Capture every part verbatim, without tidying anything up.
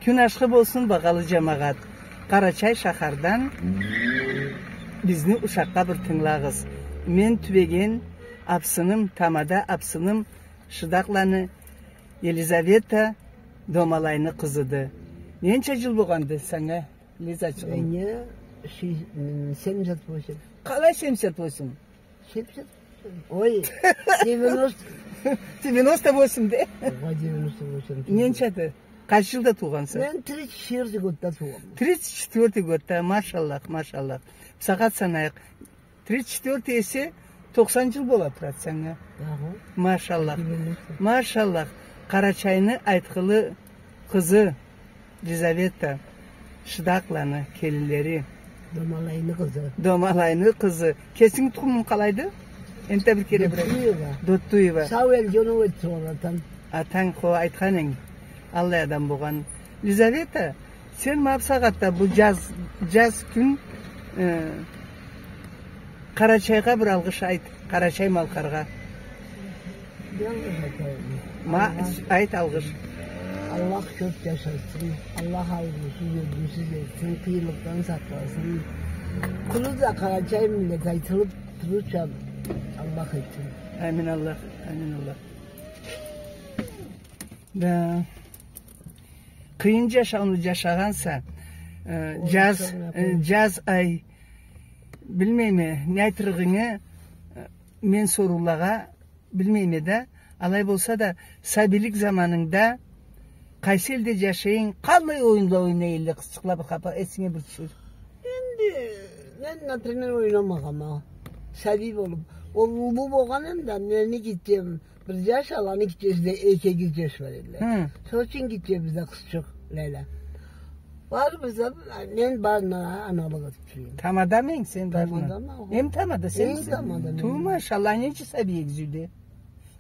Кюн ашхы болсун, багъалы джамагъат. Къарачай шахардан бизни ушакъгъа бир тынгылагъыз. Мен тюбеген абсыным, тамада абсыным Шыдакъланы Елизавета Домалайны къызыды. Ненча джыл болгъанды санга, Лизачыгъым? Меннге ши-, м, семьдесят восемь. Къалай семьдесят восемь? Семьдесят восемь. Ой, девяносто. Девяносто восемь де. Ой, девяносто восемь. Ненчады? Къайсы джылда туугъанса? Мен тридцать четвёртый годда туугъанма. Тридцать четвёртый годда, машаллах, машаллах. Бусагъат санайыкъ. Тридцать четвёртый эсе, токъсан джыл бола турады санга. Ага. Машаллах. Девяносто. Машаллах. Къарачайны айтхылы къызы Лизавета. Шыдакъланы келинлери. Домалайны къызы. Домалайны къызы. Кесинги тукъумунг къалайды? Энтда бир кере бир айт. Доттуева. Доттуева. Сау элде ол этди ол атам. Атанг, хо, айтхан эдинг. Аллай адам болгъан. Лизавета, сен ма бусагъатда бу джаз, джаз кюн, э, Къарачайгъа бир алгъыш айт, Къарачай-Малкъаргъа. Ма, айт алгъыш. Аллах кёп джашатсын, Аллах ауруусуз, ёлюмсюз этсин, къыйынлыкъдан сакъласын. Къуру да къарачай миллет айтылыб турурча Аллах этсин. Амин Аллах, амин Аллах. Да. Къыйын джашауну джашагъанса, э, джаз, э, джаз ай, билмейме, не айтырыгъынгы, э, мен соруулагъа билмейме да, алай болса да, сабийлик заманынгда къайсы элде джашай эдинг, къалай оюнла ойнай элле къызчыкъла, бир хапар эсинге бир тюшюр. Энди, мен, например, ойнамагъанма. Сабий болуб, ол уллу болгъан эм да, мени гитчем, бир джаш, аланы гитчеси да эки, эки джаш бар эдиле. Хы. Сол ючюн гитчебиз да къызчыкъ, Ляле. Барыбыз да, мен барына аналыкъ этиб джюрюйме. Тамадамы эдинг сен барына? Тамадама, хо. Эм тамада сенмисе? Эм тамада мен. Ту, машаллах, ненча сабий эдигиз юйде?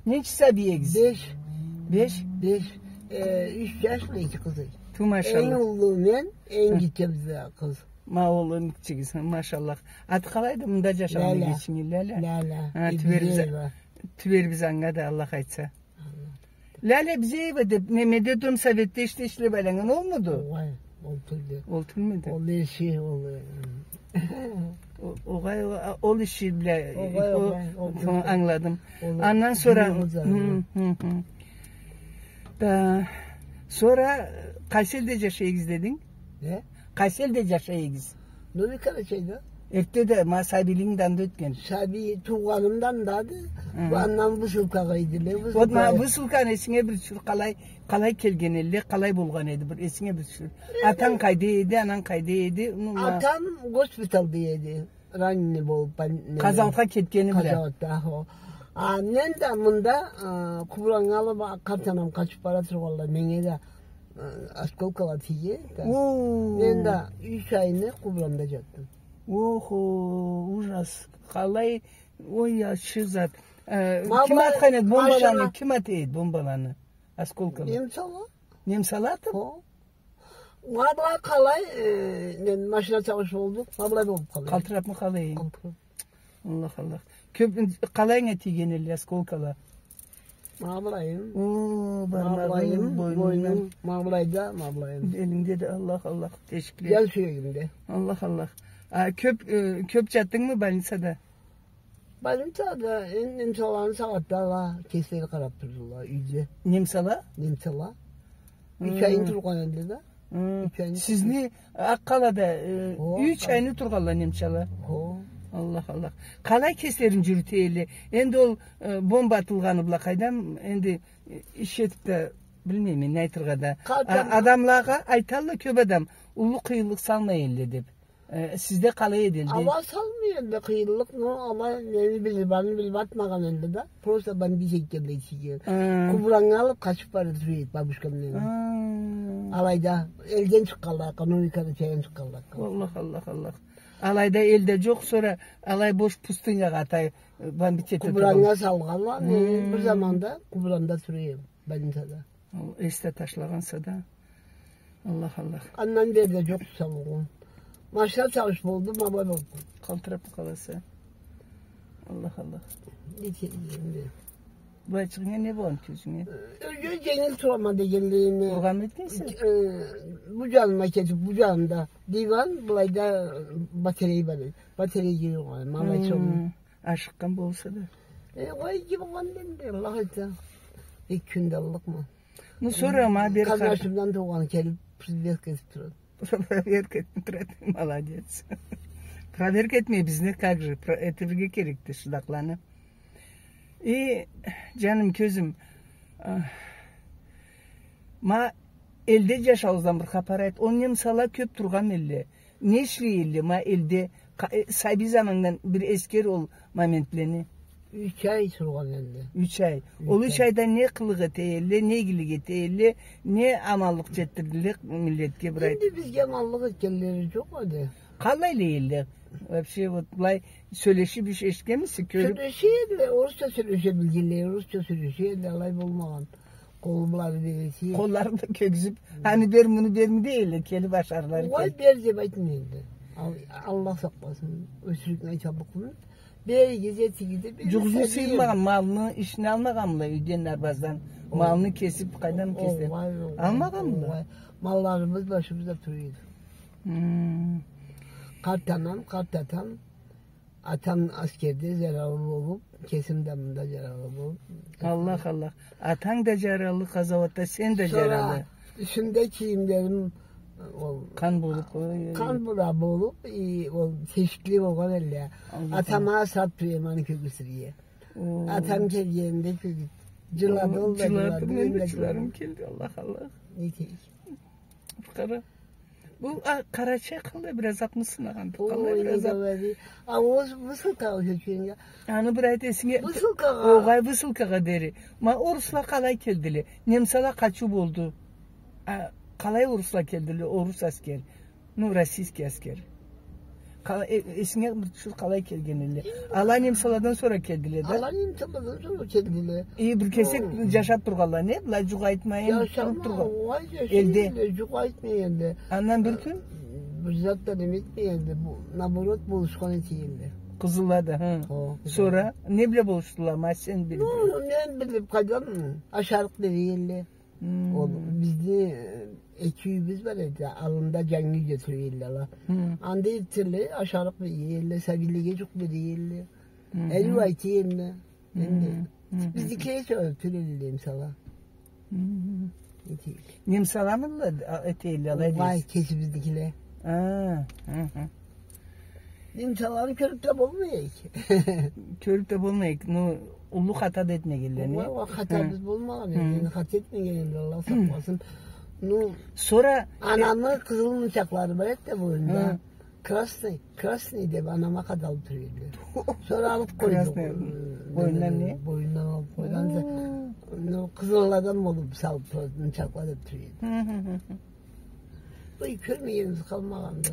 Ненча сабий эдигиз? Беш. Беш? Беш. Э, юч джаш бла эки къыз эди. Ту, машаллах. Эм уллу мен, эм гитчебиз да къыз. Ма ол эм гитчегиз, машаллах. Аты къалайды мында джашагъан эгечинги? Ляле. Ляле. Ха, тюберибиз, тюберибиз анга да, Аллах айтса. Ляле Бизеева деб, немеде, Дом советде ишлей, ишлей байланнган олмуду? Огъай, ол тюлдю. Ол тюлмюдю? Ол иши, ол, э, о-, огъай, о-, ол иши бла, огъай, о-, огъай, ол тюлдю. Ангыладым. Андан сора, хы, хы, хы. Да, сора, э, къайсы элде джашай эдигиз дединг? Не? Къайсы элде джашай эдигиз? Новый Къарачайда. Эртде да, ма сабийлигинг да анда ётген. Сабий, туугъаным да андады. Хы. Андан высылкагъа эдиле, вот, ма высылканы эсинге бир тюшюр, къалай, къалай келген элле, къалай болгъан эди, бир эсинге бир тюшюр. Атанг къайда эди, ананг къайда эди? Атам госпитальда эди. Раненый болуб, бал-, неме, къазауатха кетгени бла. Къазауатда, хо. А мен да мында, а, къубраннга алыб, а, къарт анам къачыб бара тургъанлай, меннге да, а, осколкала тийген да. О. Мен да юч айны къубранда джатдым. Охо, ужас. Къалай, ой, ачы зат. Э, ким атхан эди бомбаланы? Ким ата эди бомбаланы? Осколкала. Немсала. Немсала атыб? Хо. Ма былай къалай, э, не, машина сагъыш болду, ма былай болуб къалай. Къалтырабмы къалай? Къалтыраб. Аллах, Аллах. Кёб, къалайынга тийген элле осколкала? Ма былайым. О, бармагъым, бойнум, ма былайда, ма былайым. Элингде да, Аллах, Аллах, тешикле. Джан сюегимде. Аллах, Аллах. А кёб, э, кёб джатдынгмы больницада? Больницада, э, немсаланы сагъатда ала кеслери къараб турдула, юйде. Немсала? Немсала. Юч айны тургъан эдиле да. Юч айны. Сизни Акъ-Къалада, э, юч айны тургъанла немсала. Хо. Аллах, Аллах. Къалай кеслерин джюрюте элле? Энди ол, э, бомба атылгъаны бла къайдам, энди, э, иш этиб да билмейме, не айтыргъа да. А, адамлагъа айталла кёб адам, уллу къыйынлыкъ салмай элле деб. Э, сизде къалай эди элде? Ала салмай элле къыйынлыкъ, но ала нени билир, барын билиб атмагъан элле да. Просто бомбить этгенлей тюйюл. Хы. Къубраннга алыб къачыб бара тура эди бабушкам мени. Хы. Алайда элден чыкъгъанлай, экономикада чайдан чыкъгъанлай. Аллах, Аллах, Аллах. Алайда элде джокъ, сора алай бош пустынягъа атай, э, бомбить этиб тургъан. Къубраннга салгъанла, мени бир заманда къубранда тура эдим. Больницада. Ол эсде ташлагъанса да. Аллах, Аллах. Андан бери да джокъду саулугъум. Машина сагъыш болду, ма былай болду. Къалтыраб къаласа. Аллах, Аллах. Не этейим энди? Былайчыгъынга не болгъан кёзюнге? Ёлгенин турама дегенлейиме. Ургъан этгенсе? Э, бу джаныма кетиб, бу джанымда диван, былайда батарей бар эди. Батарейге ургъан, ма былайчыгъыма. Ашыкъгъан болса да. Э, къой, иги болгъан энди, Аллах айтса. Эки кюн да аллыкъма. Ну, сора ма бери къар- Къарнашымдан туугъан келиб, проверка этиб турады. Проверка этиб турады, молодец. Проверка этмей, бизни как же, про-, этерге керекди шудакъланы. И, джаным, кёзюм, а, ма элде джашауугъуздан бир хапар айт. Ол немсала кёб тургъан элле. Не ишлей элле, ма элде, къа-, э, сабий замандан бир эсгер ол моментлени. Юч ай тургъан элле. Юч ай. Ол юч айда не къылыкъ эте элле, не игилик эте элле, не аманлыкъ джетдирдиле миллетге, бир айт. Энди бизге аманлыкъ этгенлери джокъ эди. Къалай элле? Вообще, вот, былай сёлешиб иш эшитгенмисе, кёрюб? Сёлеше элле, орусча сёлеше билгенле, орусча сёлеше элле, алай болмагъан. Къолу бла бересе. Къолларын да кёргюзюб, аны бер, муну берме дей элле, келиб ашарла экен. Огъай, бер деб айтмай элле. Ал-, Аллах сакъласын, ёсюрюкню айталлыкъмы. Беригиз, этигиз деб, бери. Джукъ-джукъ сыйырмагъан, малны ичине алмагъанмыла, юйден, дарбаздан? Малны кесиб, къайдан кеселе? Огъай, огъай, алмагъанмыла? Огъай. Малларыбыз башыбызда тура эди. Хм. Къарт анам, къарт атам, атам аскерде джаралы болуб, кесим да мында джаралы болуб. Аллах, Аллах. Атанг да джаралы, къазауатда, сен да джаралы. Сора юсюмде кийимлерим, ол, къан болуб, къой, къан бла болуб, и, ол тешикли болгъан элле. Аллах, Аллах. Атама асыраб тура эдим аны кёргюзюрге. О. Атам келгенинде кёргюз-, джылады ол да, джылады, мен да джыларым келди, Аллах, Аллах. Не этейик? Бир къара. Бу, а, Къарачай къалай бир азабны сынагъанды. Ой, къалай бир азаб. Не говори. А ол высылкагъа кёчгенге. Аны бир айт эсинге. Высылкагъа. Огъай, высылкагъа дери. Ма орусла къалай келдиле? Немсала къачыу болду. А, къалай орусла келдиле? Орус аскер. Ну, российский аскер. Къа-, э, эсинге бир тюшюр, къалай келген элле? Ала немсаладан сора келдиле да? Ала немсаладан сора келдиле. Э, бир кесек джашаб тургъанла, не? Былай джукъ айтмайын, туруб тургъан. Джашама, огъай, джашай элле, джукъ айтмай элле. Андан бир кюн? Бир зат да неме этмей элле. Бу, наоборот, болушхан эте элле. Къызылла да, хы. Хо, къызылла. Сора не бла болушдула, ма сен билдинг? Ну, мен билиб къайдам, ашарыкъ бере элле. Хм. Ол бизни, э, эки юйюбюз бар эди, аллында джангы юйде тура элле ала. Хм. Анда этселе, ашарыкъ бере элле, сабийлеге джукъ бере элле. Хм. Эл уа эте элле. Энди. Хм. Бизникиле эте элле немсала. Хм. Эте элле. Немсаламыдыла, а, эте элле алай дейсиз? Огъай, кесибизникиле. А, хы, хы. Немсаланы кёрюб да болмай эдик. Кёрюб да болмай эдик. Ну, уллу хата да этмегенле, не? Огъай, огъай, хатабыз болмагъан эди. Хы. Энди хата этмеген эдиле, Аллах сакъласын. Ну, сора анамы къызыл мынчакълары бар эди да бойнунда. Хы. Красный, красный деб анама къадалыб тура эдиле. Сора алыб къойдукъ. Красный. Э, бойнундан не? Бойнундан алыб къойгъанды. О. Ну, къызылладан болуб салыб тура, мынчакъла деб тура эди. Хы, хы, хы, хы. Ой, кёрмегенибиз къалмагъанды.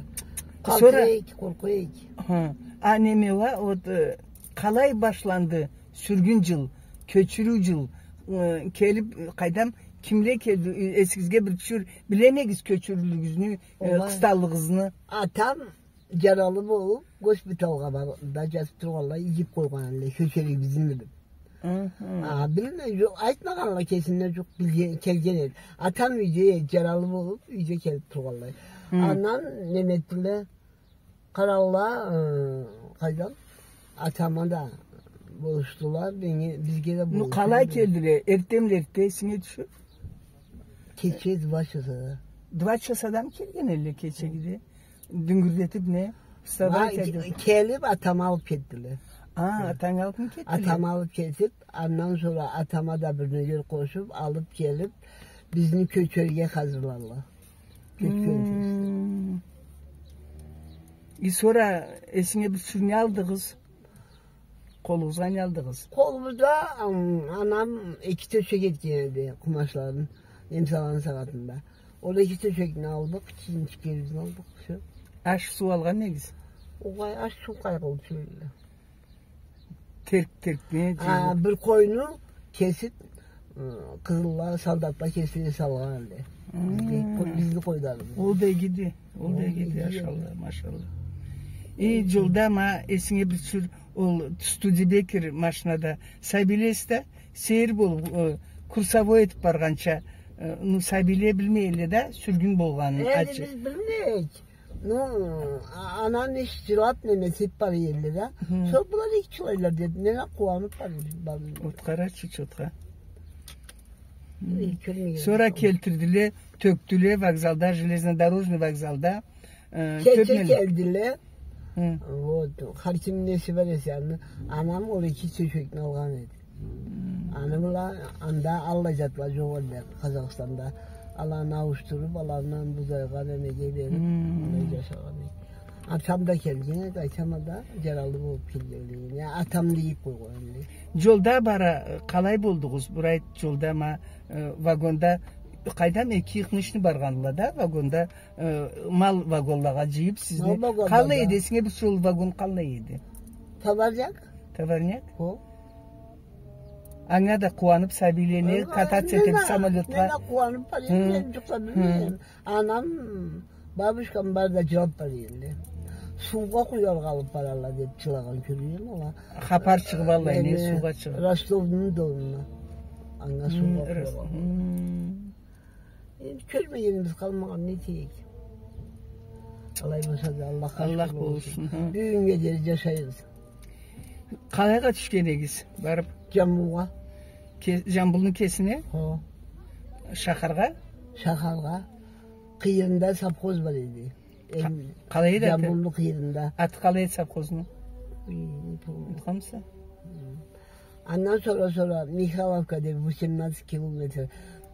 Сора къалкъыра эдик, къоркъа эдик. Хы. А неме уа, вот, э, къалай башланды сюргюн джыл, кёчюрюу джыл, э, келиб, э, къайдам, кимле келди, э, эсигизге бир тюшюр, билемегиз кёчюрюулюгюзню, э, къыстаулугъузну? Атам джаралы болуб, госпиталгъа бар-, да джатыб тургъанлай, игиб къойгъан элле, кёчеригибизни билиб. Хы-хы. А, билмей, джокъ, айтмагъанла, кесинден джокъ, билген, келген эди. Атам юйде эди, джаралы болуб, юйде келиб тургъанлай. Хы. Андан неме этдиле, къаралла, ы, къайдам, атама да болушдула, бизге да болушдула. Ну, къалай келдиле? Эртденбла, эртде эсинге тюшюр? Кече два часада. Два часадамы келген элле кечегиде? Дюнгюрдетиб не? Вставай, ке-, келиб, атамы алыб кетдиле. А, атангы алыбмы кетдиле? Атамы алыб кетиб, андан сора атама да бир нёгер къошуб, алыб келиб, бизни кёчерге хазырладыла. Кёчгенча. Хм. И сора эсинге бир тюшюр не алдыгъыз? Къолугъузгъа не алдыгъыз? Къолубузда, ам, анам эки тёшек этген эди, къумачларын, немсаланы сагъатында. Ол эки тёшекни алдыкъ, кийимчиклерибизни алдыкъ, всё. Аш, суу алгъан эдигиз? Огъай, аш, суу къайгъылы тюйюлдю. Терк, терк, не? А, бир къойну кесиб, ы, къызылла, солдатла кесиб салгъан элле. Хм. Бизге, къо-, бизни къойларыбыз. Ол да игиди, ол да игиди, игиди, машалла, машалла. Э, джолда ма эсинге бир тюшюр, ол Студебеккер машинада сабийле эсе да, сейир болуб, э, курсовой этиб баргъанча, э, ну, сабийле билмей элле да, сюргюн болгъанын. Энди ачы. Биз билмейик. Ну, а-, анам иш джылаб, неме этиб бара элле да. Хы. Сора была эки джылайла деб, мен а къууаныб бара эдим. Отха къарачы, отха. Эй, кёрмеген. Сора келтирдиле, тёкдюле вокзалда, железнодорожный вокзалда. Э, кече кёрмеген. Келдиле. Хы. Вот, хар кимни неси бар эсе, аны, анам ол эки тёшекни алгъан эди. Хы. Аны бла анда аллай затла джокъ эди Къазахстанда. Аланы ауушдуруб, аланы бузайгъа, немеге бериб, хы, аллай джашагъан эди. Атам да келген эди, айтама да, джаралы болуб келгенлигин. Я, атам да ийиб къойгъан эди. Джолда бара, э, къалай болдугъуз? Бир айт, джолда ма, э, вагонда, къайдам, эки ыйыкъны ичине баргъанла да, вагонда, э, мал вагонлагъа джыйыб сизни. Мал вагонлагъа. Къаллай эди, эсинге бир джол вагон къаллай эди? Товарняк. Товарняк? Хо. Анга да къууаныб сабийле, не, кататься этиб самолётха. Мен да къууаныб бара эдим, хы, мен джукъ да билмейме. Анам, бабушкам бары да джылаб бара элле. Суугъа къуяргъа алыб баралла деб джылагъан кёргенме ала. Хапар чыгъыб аллай, не, суугъа чыгъыб. Ростовну Донуна. Анга суугъа къуяргъа. Хы. Энди кёрмегенибиз къалмагъан, не этейик. Алай болса да, Аллахха шукур болсун. Аллах болсун, хы. Бюгюннге дери джашайбыз. Къалайгъа тюшген эдигиз барыб? Джамбулгъа. Ке-, Джамбулну кесине? Хо. Шахаргъа? Шахаргъа. Къыйырында совхоз бар эди. Къа-, эм, къалай эди аты? Джамбулну къыйырында. Аты къалай эди совхозну? Уй, не помню. Унутханмыса? Хы. Андан сора, сора Михайловка деб восемнадцать километр,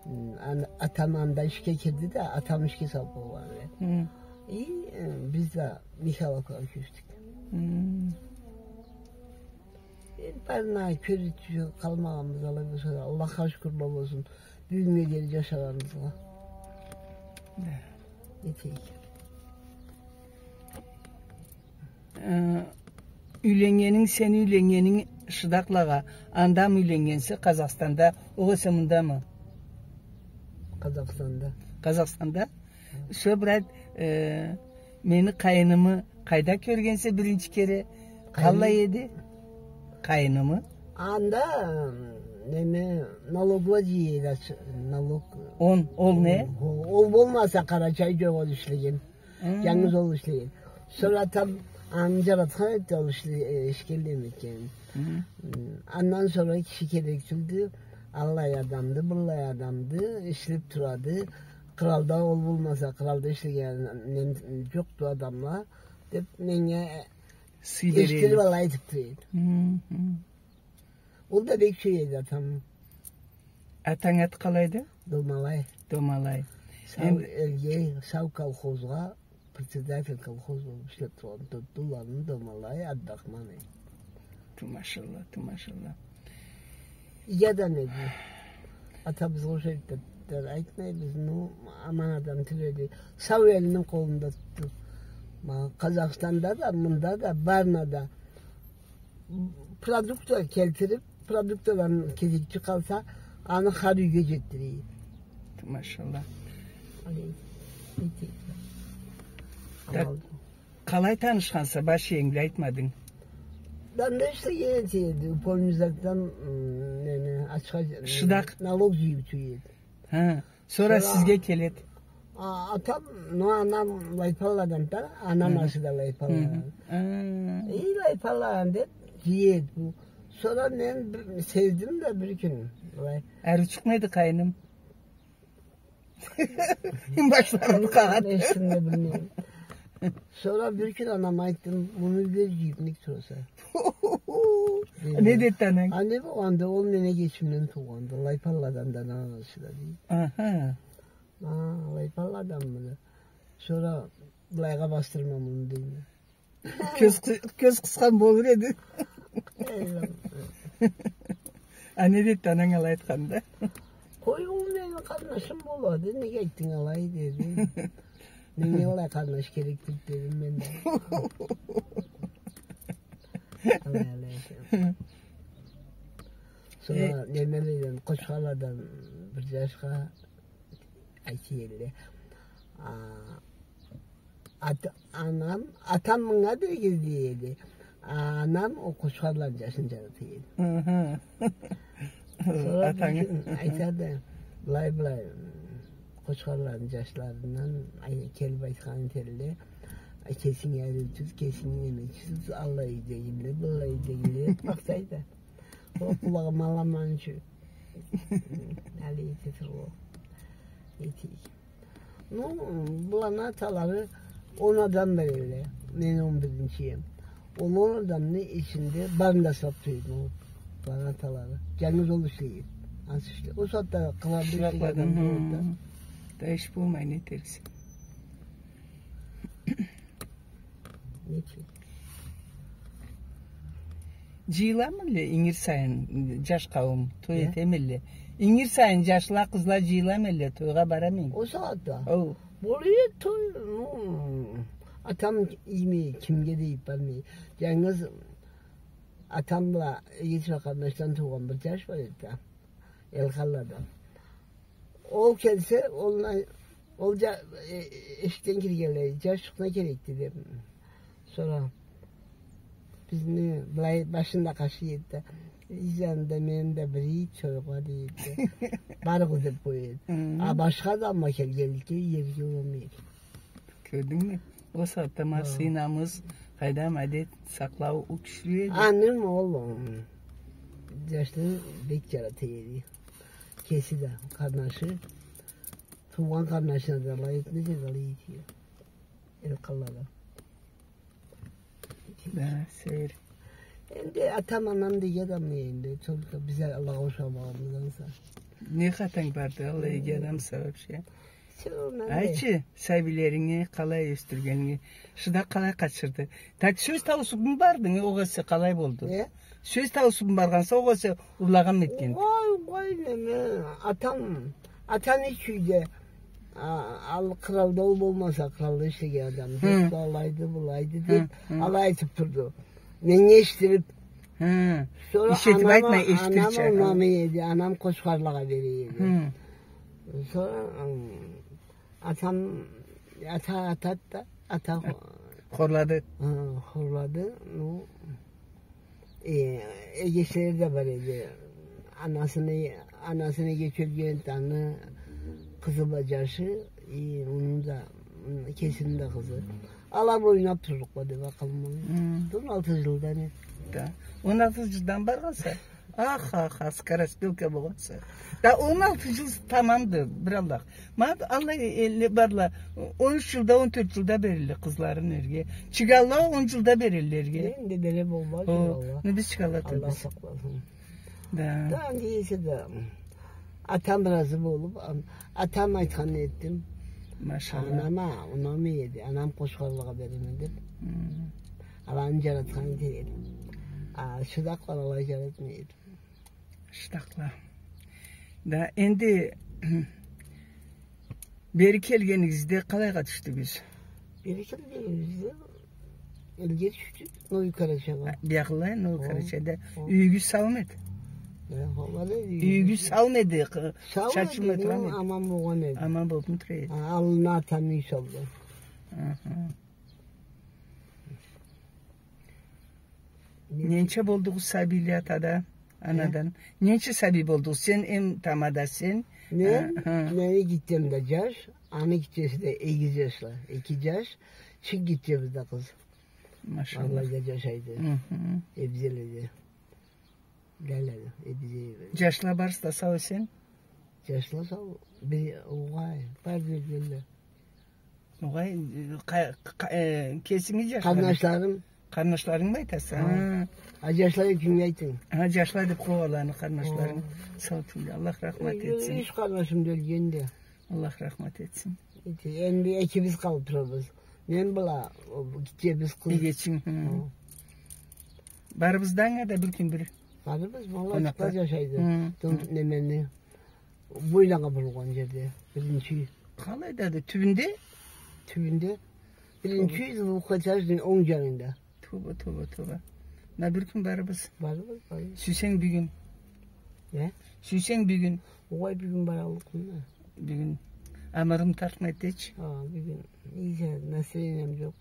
м, ан-, атам анда ишге кирди да, атам ишге салыб къойгъан эди. Хы. И, э, биз да Михайловкагъа кёчдюк. Хы. Э, барына кёре тюше къалмагъанбыз, алай болса да, Аллахха шукурла болсун, бюгюннге дери джашагъаныбызгъа. Да. Не этейик. Э, юйленнгенинг, сен юйленнгенинг Шыдакълагъа, андамы юйленнгенсе Къазахстанда, огъесе мындамы? Къазахстанда. Къазахстанда? Хы. Сора бир айт, э, мени къайынымы къайда кёргенсе биринчи кере? Къайын-, къаллай эди? Къайынымы? Анда, неме, налогла джыя эди, налог. Он, ол не? Ол, ол болмаса, Къарачай джокъ эди ишлеген. Хы. Джангыз ол ишлеген. Сора атам аны джаратхан эди, ол ишле-, э, ишге неме этгенин. Хы. М, андан сора киши керек тюлдю, аллай адамды, быллай адамды, ишлеб турады. Къралда ол болмаса, къралда ишлеген нем-, джокъду адамла, деб меннге сый бере эди. Эшитдириб алай айтыб тура эди. Хы, хы. Ол да бек сюе эди атамы. Атанг аты къалайды? Домалай. Домалай. Сау элге, сау колхозгъа, председатель колхоз болуб ишлеб тургъан Тотдулланы Домалай Абдрахман эди. Ту машалла, ту машалла. Иги адам эди. Атабызгъа ушайды деб айтмайбыз, ну, аман адам тюл эди. Сау элни къолунда тутду. Ма, Къазахстанда да, мында да, барына да. Продукция келтириб, продукциядан кезекчи къалса, аны хар юйге джетдире эди. Машалла. Ай, не дейме. Так, къалай танышханса баш иенг бла, айтмадынг? Анда ишлеген эди, Полмезакдан, м, неме, ачха, Шыдакъ. Налог джыйыб джюрюй эди. Хы. Сора сизге келеди. А, атам, ну, анам Лайпалладан да, анам ашы да Лайпалладан. Хы. И, Лайпалладан деб, джыйды бу. Сора мен бир, сездим да бир кюн, былай. Аручукъму эди къайыным? Башларын къагъады. Эсимде, билмейме. Сора бир кюн анама айтдым, муну бир джыйыб нек тураса? Не деди ананг? А не болгъанды, ол мени эгечимден туугъанды, Лайпалладан да, анам ашы да, дейди. Аха. А, Лайпалладанмыды? Сора былайгъа басдырма муну, дейме. Кёз къы-, кёз къысхан болур эди. Эй, Аллах. А не деди ананг алай айтханда? Къой, ол мени къарнашым болады, неге айтдынг алай, деди. Меннге алай къарнаш керек тюлдю, дедим мен да. Алай, алай. Сора, э, немеледен, Къочхаладан бир джашха айта элле. А, Ат-, анам, атам мынга бирге излей эди. А анам ол къошхарланы джашын джарата эди. Хы-хы. Сора бир кюн айтады, былай, былай, къошхарланы джашларындан ай-, келиб айтхан этелле, кесинги ариу тут, кесинги неме тут, аллай юйдегиле, быллай юйдегиле, махтайды. Ол къулагъыма аламан ючюн. Али эте тур ол. Этейик. Ну, буланы аталары он адам бар эди. Мен он биринчи эм. Ол он адамны ичинде барын да сатып эди ол. Буланы аталары. Джангыз ол ишлей эди. Ансы ишлей. Ол сагъатда къыралда ишлеген адам да. Да иш болмай, не этериксе. Нечик? Джыйыламы элле ингир сайын джаш къауум, той этеми элле? Ингир сайын джашла, къызла джыйыламы элле, тойгъа барамы? Ол сагъатда? Оу. Болур эди той, ну, атам иймей, кимге да ийиб бармай. Джангыз атам бла Эгечи къарнашдан туугъан бир джаш бар эди да. Элкъаллада. Ол келсе, ол на-, ол джа-, э, эшикден киргенлей, джашчыкъны керекди деб. Сора бизни былай башында къашый эди да, из джанында мени да бир ийт тойгъа, дейди. Барыгъыз деб къоя эди. Хы. А башха адамгъа келгенликге иерге болмай эди. Кёрдюнгмю? Ол сагъатда ма сый-намыс, къайдам, адет сакълау ол кючлю эди. Анам ол, м, джашны бек джарата эди. Кеси да, къарнашы, туугъан къарнашына да алай этмез эди, алай эте эди. Элкъаллада. Да, сейир. Энди атам, анам да иги адам энди, только биз Аллахха ушамагъаныбыздан сора. Не хатанг барды, Аллах, иги адамса вообще. Айтчы, сабийлеринги къалай ёсдюргенинги, шыдакъ къалай къачырды? Так сёз таусубму бардынг, огъесе къалай болду? Э? Сёз таусубму баргъанса, огъесе урлагъанмы этгенди? Ой, ой, неме, атам, атам ич юйде, а, ал, къыралда ол болмаса, къыралда ишлеген адам. Хы. Алайды, былайды деб, хы, хы, алай айтыб турду. Меннге эшитдириб. Хы. Сора иш этиб анам, айтмай, эшитдирчи. Анам унамай эди, анам къошхарлагъа бере эди. Хы. Сора, м, атам, ата, атады да, ата хо-, хорлады. Хы, хорлады. Ну, э, эгечлери да бар эди. Анасыны, анасыны эгечи ёлген, аны къызы бла джашы, и, муну да, м, кесини да къызы. Ала бла ойнаб турдукъла деб акъылым. Хы. Бу он алты джылдан эди. Да. Он алты джылдан баргъанса. Аха, аха, скороспелка болгъанса. Да он алты джыл тамамды, бир Аллах. Ма Аллах элле барла, он юч джылда, он тёрт джылда берелле къызларын эрге. Чыгъалла он джылда берелле эрге. Энди бере болмаз, о, Аллах. Ну, биз чыгъалла Аллах сакъласын. Да. Да, энди эсе да, атам разы болуб, ам-, атам айтханын этдим. Машаллах. Анам а, унамай эди. Анам къошхарлыкъгъа береме деб. Хм. Аланы джаратхан эди. А, шыдакъла алай джаратмай эди. Шыдакъла. Да, энди бери келгенигизде къалайгъа тюшдюгюз? Бери келгенибизде элге тюшдюк, Новый Карачайгъа. А, биягъылай, Новый Карачайда. О. Юйюгюз сауму эди? Э, ха, ма да юйюгюз. Юйюгюз сауму эди, къы-, сау эди, чачылмай тургъан эди. Аман болгъан эди. Аман болубму тура эди? А, аллына атам юй салды. Аха. Ненча болдугъуз сабийле атада, анадан? Э? Ненча сабий болдугъуз? Сен эм тамада сен? Мен, а, ха, мени гитчем да джаш, аны гитчеси да эгиз джашла. Эки джаш, чынг гитчебиз да къыз. Машаллах. Аллай да джашайды. Хы-хы. Эбзеледе. Ляляле, эбзеледе. Джашла барысы да сау-эсен? Джашла сау, бир, огъай, бар джерле. Огъай, э, къа-, къа-, э, кесинги джашларынг? Къарнашларым. Къарнашларынгмы айтаса? Ха. Ха. А джашла кимге айтайым? Ха, джашла деб къой аланы, къарнашларынг. Ха. Сау тюлле. Аллах рахмат этсин. Э, юч къарнашым да ёлгенди. Аллах рахмат этсин. Эте, энди экибиз къалыб турабыз. Мен бла, о, гитчебиз къыз. Эгечинг, хы. Ха. Барыбыз да анга да бир кюн бир. Барыбыз, ма алайчыкъда джашайды. Хы, хы. Тым, немени. Бойлагъа бурулгъан джерде, биринчи юй. Къалайдады, тюбюнде? Тюбюнде. Биринчи юй, двухэтажный, онг джанында. Тоба, тоба, тоба. Ма бир кюн барырбыз. Барырбыз, барырбыз. Сюйсенг бюгюн. Не? Сюйсенг бюгюн. Огъай, бюгюн бараллыкъмы? Бюгюн. Амырынг тартмайды эди. Хо, бюгюн иги настроениям джокъ.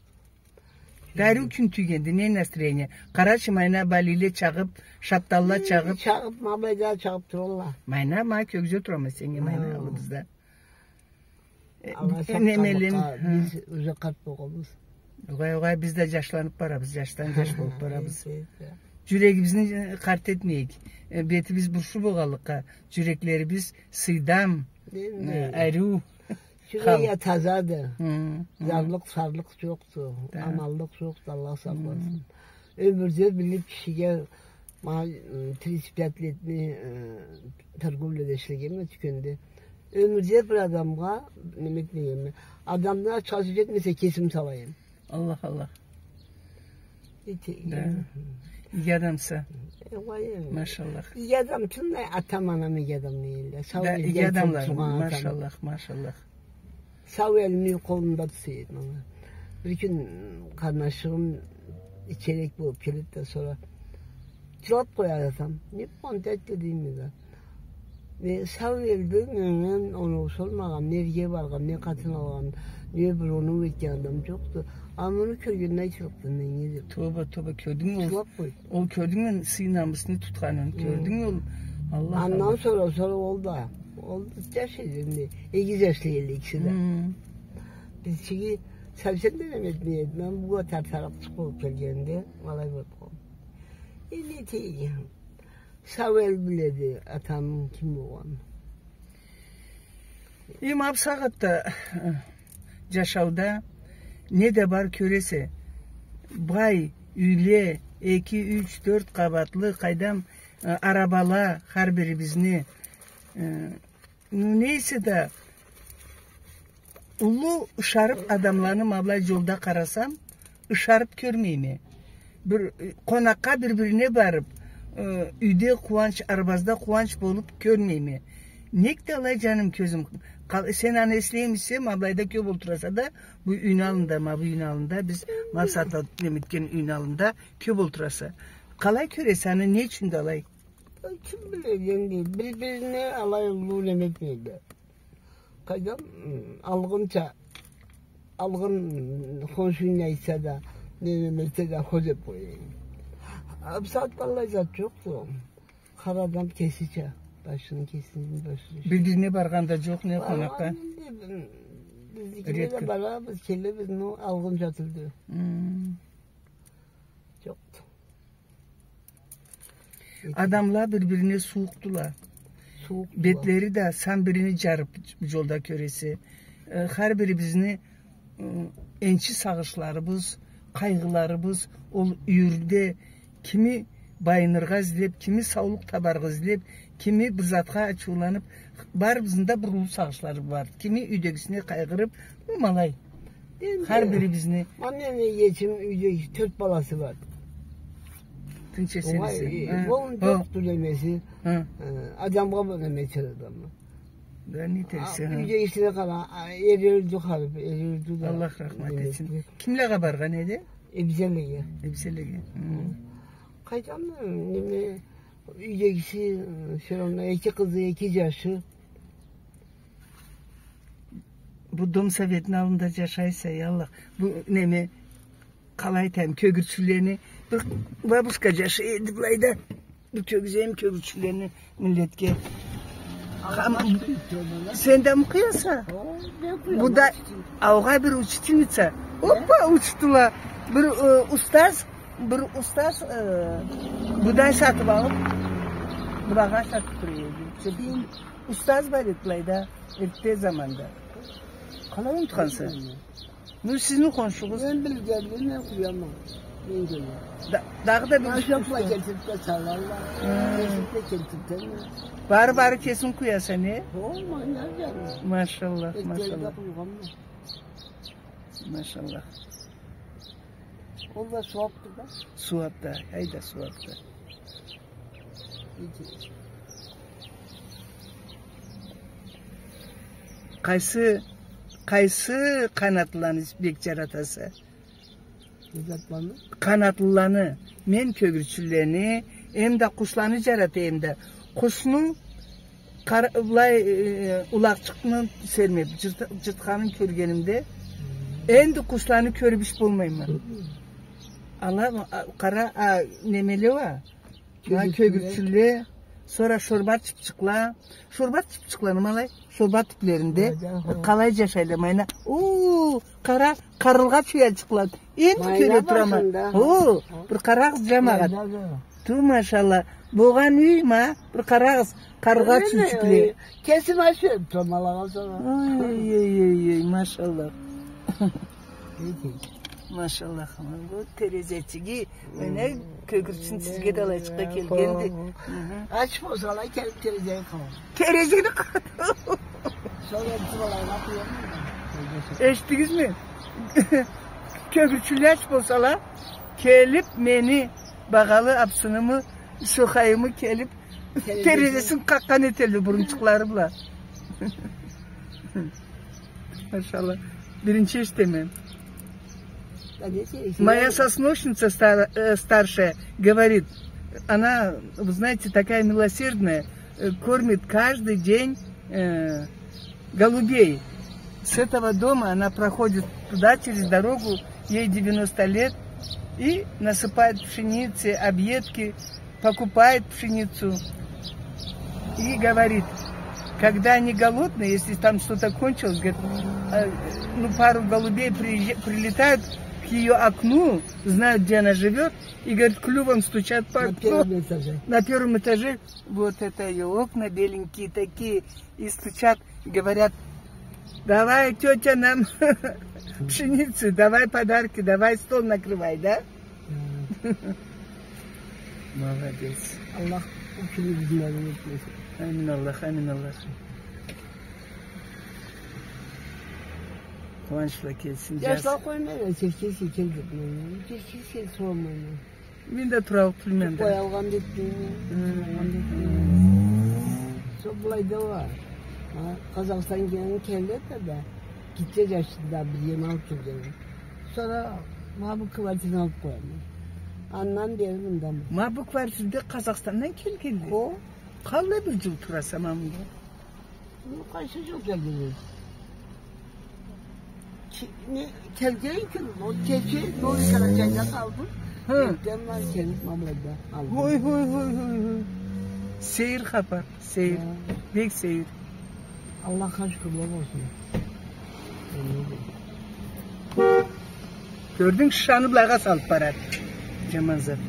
Дариу кюн тюйгенди, не настроение? Къарачы, майна балийле чагъып, шапталла чагъып. Чагъып, ма былайда чагъып туралла. Майна, ма кёргюзе турама сеннге, майна аллыбызда. Э, Аллах, э, немелин, сакълыкъгъа, биз уже къарт болгъанбыз. Огъай, огъай, биз да джашланып барабыз, джашдан джаш болуп барабыз. Джюрегибизни, э, къарт этмейик. Э, бетибиз буршу болгъанлыкъгъа, джюреклерибиз сыйдам, э, ариу. Джюреги тазады. Зарлыкъ, сарлыкъ джокъду. Аманлыкъ джокъду, Аллах сакъласын. Ёмюрде билип кишиге, ма, м, тридцать пять летни, э, торговляда ишлегенме, тюкенде. Ёмюрде бир адамгъа неме этмегенме. Адамдан ачха сюйюп этмесе, кесим салайым. Аллах, Аллах. Иги адамса. Э, огъай, э. Машаллах. Иги адам, чынлай атам, анам иги адам эдиле. Сау элде туугъан атам. Машаллах, машаллах. Сау элими къолунда тута эдим аны. Бир кюн къарнашыгъым ичерек болуп келеди да, сора джылап къояды атам. Не болгъанды, тетте, дейме да. Не, сау элде меннге оноу сормагъан, не эрге баргъан, не къатын алгъан, не бир оноу этген адам джокъду. А муну кёргенде айтылыпды меннге деп. Тоба, тоба, кёрдюнгмю ол? Джылап къойду. Ол кёрдюнгмю сый-намысны тутханын, кёрдюнгмю ол? Аллах, Аллах. Андан сора, сора ол да, ол да джаш эди энди, эгиз джашла эдиле экиси да. Биз чиги совсем да неме этмей эдик. Мен бу тартарыкъ чыкъ болуп келгенде, ма алай болуп къалды. Э, не этейик? Сау эл биледи атамы ким болгъанын. Эм, а бусагъатда, э, джашауда не да бар кёресе, бай юйле, эки, юч, тёрт къабатлы, къайдам, э, арабала, хар бирибизни, э, ну, не эсе да, уллу ышарып адамланы ма былай джолда къарасам, ышарып кёрмейме. Бир, э, къонакъгъа бир-бирине барып, э, юйде къууанч, арбазда къууанч болуп кёрмейме. Нек да алай, джаным, кёзюм? Къал-, сен аны эслеймисе, ма былайда кёп олтураса да, бу юйню аллында, ма бу юйню аллында, биз ма бусагъатда неме этген юйню аллында кёп олтураса. Къалай кёресе аны, не ючюн да алай? Ким биледи энди, бир-бирине алай уллу неме этмейди. Къайдам, м, алгъынча, алгъын, м, хоншунг не айтса да, не, неме этсе да, хо деп къояйым. А бусагъатда аллай зат джокъду. Хар адам кесича, башыны кесини башы. Бир-бирине баргъан да джокъ, не къонакъгъа. Баргъан энди, м, биздикиле да барабыз, келебиз, но алгъынча тюлдю. Джокъду. Адамла бир-бирине сууукъдула. Сууукъдула. Бетлери да сан бирини джарып джолда кёресе. Э, хар бирибизни, э, энчи сагъышларыбыз, къайгъыларыбыз, ол юйюрде кими байыныргъа излеп, кими саулукъ табаргъа излеп, кими бир затха ачыуланып, барыбызны да бир уллу сагъышлары бар. Кими юйдегисине къайгъырып, ну, ма алай. Энди хар бирибизни. Ма мени эгечим юйде тёрт баласы бар. Тынч эсен-эсен. Огъай, э, ол джокъду немеси. Э, адамгъа бу неме этер адамы. Да не этерсе, а, юйде ишине къара, а, эри ёлдю, харип, эри ёлдю да. Аллах рахмат этсин. Кимлеге баргъан эди? Эбзелеге. Эбзелеге. Къайдам, неме, юйдегиси, э, всё равно эки къызы, эки джашы. Бу дом советни аллында джашайса, я Аллах. Бу неме, къалай айтайым, кёгюрчюлени, бир бабушка джашай эди былайда. Бу кёгюзейим кёгюрчюлени миллетге. Сен да къуяса? Бу да, огъай, бир учительница. Оппа, учдула. Бир, э, устаз, бир устаз, э, будай сатып алып, булагъа сатып тура эди. Устаз бар эди былайда, эртте заманда. Къалай унутханса? Ну, сизни хоншугъуз. Мен билгенли, мен къуяма. Мен кёреме. Да-, дагъыда бир... Ашапла келтирип да салалла. Кесип да келтиртеме. Бары-бары кесинг къуяса, не? О, ма не джаным. Машаллах, машаллах. Эртденде къуйгъанма. Машаллах. Ол да сууапды да. Сууапды, ай да сууапды. Къайсы, къайсы къанатлыланы бек джаратаса? Къанатлыланы? Къанатлыланы. Мен кёгюрчюнлени, эм да къушланы джаратама да. Къушну Къара-, былай, э, улакъчыкъны сермеп, джырт-, джыртханын кёргенимде, энди къушланы кёрюп иш болмайма. Ала, а, къара, а, немеле уа? Ха, кёгюрчюнле, сора шорбат чыпчыкъла. Шорбат чыпчыкъланы ма алай, шорбат тюплеринде. Ха, ха. Къалай джашайла, майна. Уу, къара, къарылгъач уялчыкъланы. Энди кёре турама. Майна башында. Уу, бир къарагъыз, джамагъат. Майна да. Ту, машалла. Болгъан юй ма, бир къарагъыз, къарылгъач юйчюкле. Кесим ачып турама алагъа сора. Ой, ой, ой, ой, машалла. Иги. Машалла, хаман, бу терезечиги, мына кёгюрчюн сизге да алайчыкъгъа келгенди. Хо. Мгм. Ач болса, алай келип терезеге къагъа. Терезени къагъа. Сора бир алайгъа къуяман да. Эшитдигизми? Кёгюрчюнле ач болсала, келип мени, багъалы абсынымы, сохайымы келип, терезесин къакъгъан этелле бурунчукълары бла. Машалла. Биринчи эшитеме. Моя сосношница стар-, э, старшая говорит, она, вы знаете, такая милосердная, э, кормит каждый день, э, голубей. С этого дома она проходит туда, через дорогу, ей девяносто лет, и насыпает пшеницы, объедки, покупает пшеницу и говорит, когда они голодные, если там что-то кончилось, говорит, э, ну, пару голубей приезжа-, прилетают к её окну, знают, где она живет, и, говорит, клювом стучат по окну. На первом этаже. На первом этаже. Вот это её окна беленькие такие, и стучат, и говорят: «Давай, тётя, нам пшеницы, давай подарки, давай стол накрывай», да? Молодец. Аллах ючюн бизни алим этмесин. Амин Аллах, амин Аллах. Къууанч бла келсин, джаз. Джашла къоймайла, сексен, сексен деп, сексен, сексен сора. Мен да тураллыкъ билмейме. Къоялгъан деп билмейме. Хы. Туралгъан деп билмейме. Хы. Сора былайда уа. Ха, Къазахстандан келгенле да, гитче джашында бир джерни алып келгенле. Сора ма бу квартирни алып къояман. Андан бери мындаман. Ма бу квартирде Къазахстандан келгенле? Хо. Къаллай бир джыл тураса ма мында? Ну, къайсы джыл келдигиз? Ки-, не, келген кюн, ол кече Новый Карачайда къалдым. Хы. Эртден бла келип, ма былайда къалдым. Хой, хой, хой, хой, хой. Сейир хапар, сейир. Хы. Бек сейир. Аллахха шукурла болсун. Кёрдюнг, шишаны былайгъа салып барады. Джаман зат.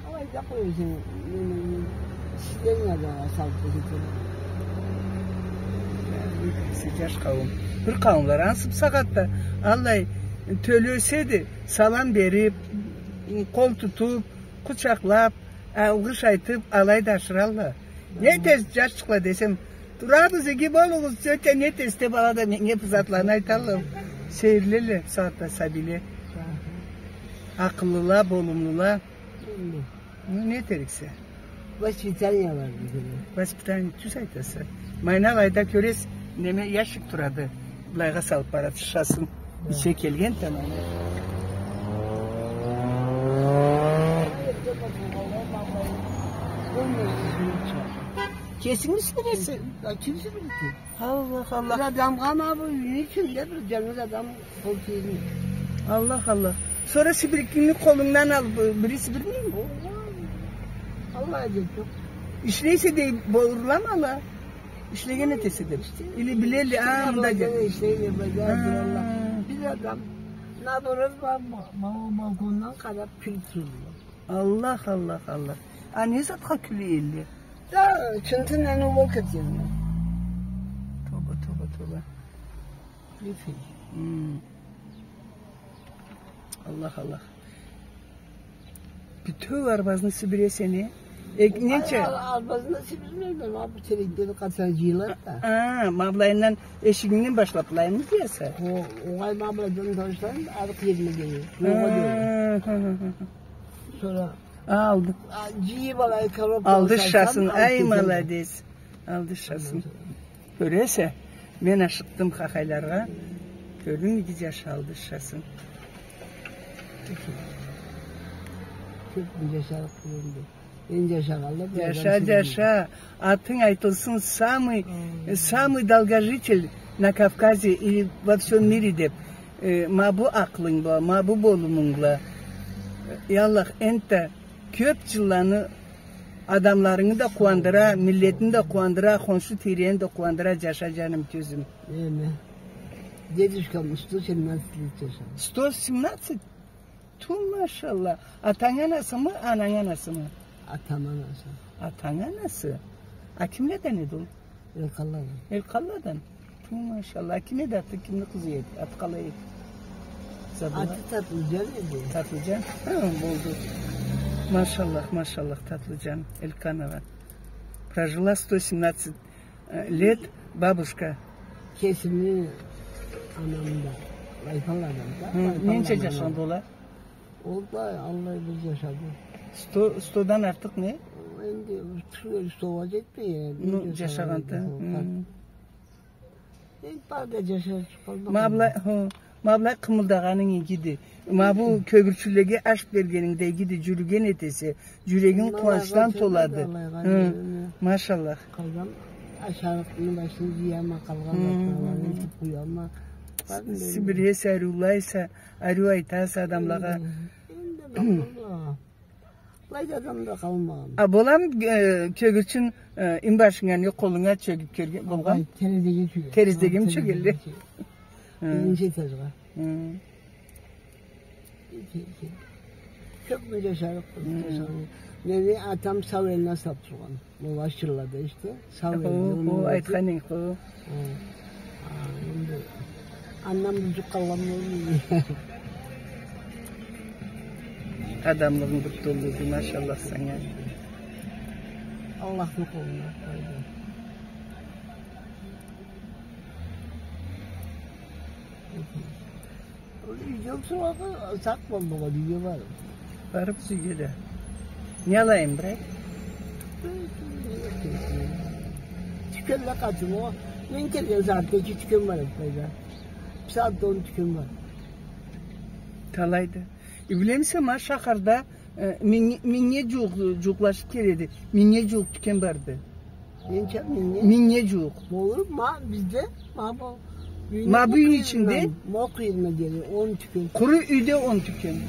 Алайда къоясынг, не, не, не, сиденьяда салып да кетеди. Джаш къауум. Бир къауумла ансы бусагъатда аллай тёле эсе да, салам берип, къол тутуп, къучакълап, алгъыш айтып, алайда ашыралла. Не этесиз, джашчыкъла, десем, турабыз, иги болугъуз, тётя, не этесиз деп, ала да меннге бир затланы айталла. Сейирлелле бусагъатда сабийле. Акъыллыла, болумлула. Ну, не этериксе? Воспитание бар бизде. Воспитание, тюз айтаса. Майна алайда кёресе, неме, ящик турады. Былайгъа салып барады шишасын. Иче келген тамам. Кесинг сибиресе? А ким сибирди? Аллах, Аллах. Бир адамгъа ма бу юйню ичинде бир джангыз адам къол тийген. Аллах, Аллах. Сора сибирикни къолунгдан алып, бири сибирмейми? Аллах, эди джокъ. Ишлесе да болурламы ала? Ишлеген этесе да. Или билелле, а, мында джокъ. Ишлейди, былайда туралла. Бир адам, наоборот, ба-, ба-, балкондан къарап кюлюп турду. Аллах, Аллах, Аллах. А не затха кюлейле? Да, чынтындан ол кетгенме. Тоба, тоба, тоба. Хм. Аллах, Аллах. Бютеу арбазны сибиресе не? Э, ненча? Ай, ал-, арбазны сибирмейме, ма бу тереклени къатына джыйылады да. А, ма былайындан, эшигингден башлап, былайымы джыяса? О, огъай, ма былайдан башлайым, арыкъ джериме дери. Джолгъа дери. Хы, хы, хы, хы. Сора алды. А, джыйып алай коробкагъа салсам, алды шишасын. Ай, молодец. Алды шишасын. Кёресе, мен ашыкъдым хахайларгъа. Кёрдюнгмю, иги джаш алды шишасын. Кёп жашарыкъ энди. Энди жашагъанла бир адам. Жаша, жаша. Атынг айтылсын, самый, самый долгожитель на Кавказе или во всём мире деп. Э, ма бу акъылынг бла, ма бу болумунг бла. Э, я Аллах, энтда кёп жылланы адамларынгы да къууандыра, миллетни да къууандыра, хоншу тийрени да къууандыра, жаша, жаным, тёзюм. Эме. Дедушкам сто семнадцать лет жашады. Сто семнадцать? Ту, машалла. Атанг анасымы, ананг анасымы? Атам анасы. Атанг анасы. А кимледен эди ол? Элкъалладан. Элкъалладан. Ту, машалла. А ким эди аты, кимни къызы эди? Аты къалай эди? Забыла. Аты Татлыжан эди. Татлыжан? Хы, болду. Машаллах, машаллах, Татлыжан Элканова. Прожила сто семнадцать Э, лет бабушка. Кесими анам да, Лайпаладан да. Хы, Лайпаладан ненча анам. Жашагъанды ол? Ол да аллай бир жашады. Сто, стодан артыкъ не? Энди тюшюрген стога жетмей, э, ну, бир жашагъанды. Хы. Энди бары да жашап къалмагъан. Ма былай, хы. Ма былай къымылдагъанынг игиди. Ма бу кёгюрчюнлеге аш бергенинг да игиди, жюрюген этесе, жюрегинг къууанчдан толады. Хы, машаллах. Къалгъан ашарыкъны башын жыяма, къалгъан затны этип къуяма. Сибиресе, ариулайса, ариу айтаса адамлагъа. Энди бакъгъанла. Былайда адам да къалмагъан. А, боламы, э, кёгюрчюн, э, имбашынга, не къолунга чёгюп кёрген болгъан? Ай, терезеге чёгеди. Терезеге ми чёгелле? Хы. Биринчи этажгъа. Хы. Кёп бир жашарыкъ, хы, жашарыкъ. Мени атам сау элине сап тургъан. Ол ашырла да иште. Сау эди, хо, хо, айтхан эдинг, хо. Хо. А, энди андан бир жукъ къалгъан болмай. Адамлыгъынг бир толуду, машаллах санга. Аллахны къолунда къойду. Юйде тургъанлай, сакъ болду, юйге барып. Барып юйге да. Не алайым, брат? Тюкенле къатым о. Мен келген сагъатда эки тюкен бар эди былайда. Бусагъатда он тюкен бар. Талайды. Э, билемисе, ма шахарда, э, минг-, мингнге жууукъ, жууукълашып келеди. Мингнге жууукъ тюкен барды. Ненча мингнге? Мингнге жууукъ. Болур, ма бизде, ма бу. Ма бу юйню ичинде? Ма къыйырына дери, он тюкен. Къуру юйде он тюкен.